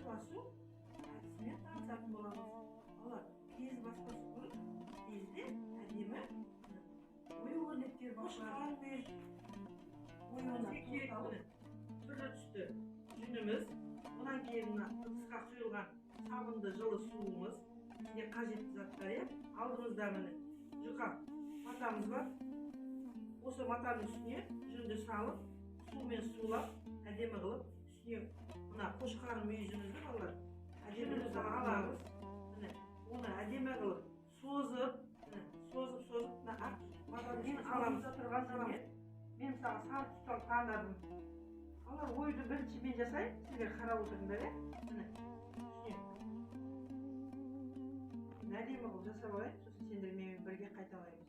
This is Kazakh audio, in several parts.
басу әдісімен танысатын боламыз. Балалар, киіз баспас бұрын киізде әдемі ою өрнектер қошқар мүйіз оюына тоқталып, түрлі түсті жүніміз, одан кейін мына ыдысқа құйылған сабынды жылы суымыз, бізге қажетті заттар, иә. Алдымызда міне жұқа матамыз бар. Осы матаның үстіне жүнді салып, сумен сулап, әдемі қылып, үстіне мына қошқар мүйізімізді, балалар, әдемі қылып аламыз. Міне, оны әдемі қылып созып, міне, созып, созып, мына ақ матаның үстіне аламыз. Тұрған жерге мен мысалы сары түсті таңдадым. Балалар, оюды бірінші мен жасаймын, сіздер қарап отырыңдар, иә. Міне, үстіне әдемі қылып жасап алайын, сосын сендер менімен бірге қайталаймыз.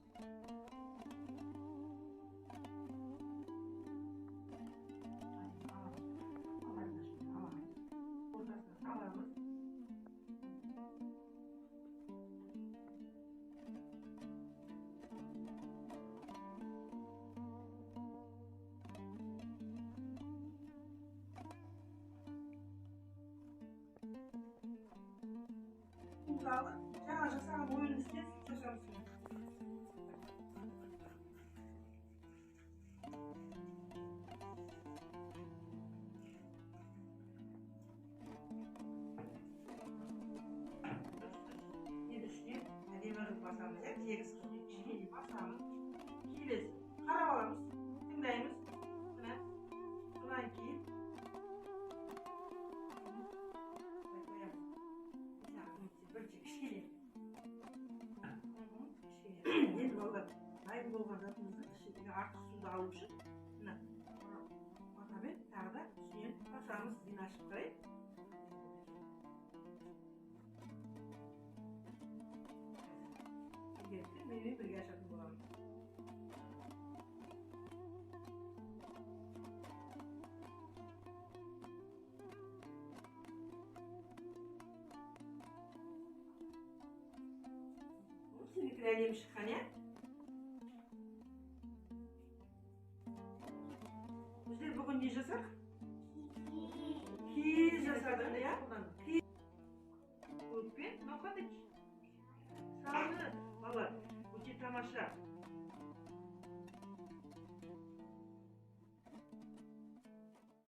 Ортасына саламыз. Алып, жаңа жасаған оюдың үстіне су шашамыз. Енді үстіне әдемі қылып басамыз, иә, тегіс қылып кішкене басамыз. Келесі қарап аламыз, тыңдаймыз. Міне, содан кейін бірінші кішкене. Кішкене. Енді балалар, дайын болған затымызды ішіндегі артық суды алу үшін мына матамен тағы да үстінен басамыз. Мен ашып қарайын. Менімен бірге ашатын боламыз. Сенікі әдемі шыққан, иә? Біздер бүгін не жасадық? Киіз жасадық, иә? Көкпен мынау қандай? Сары. Балалар, өте тамаша.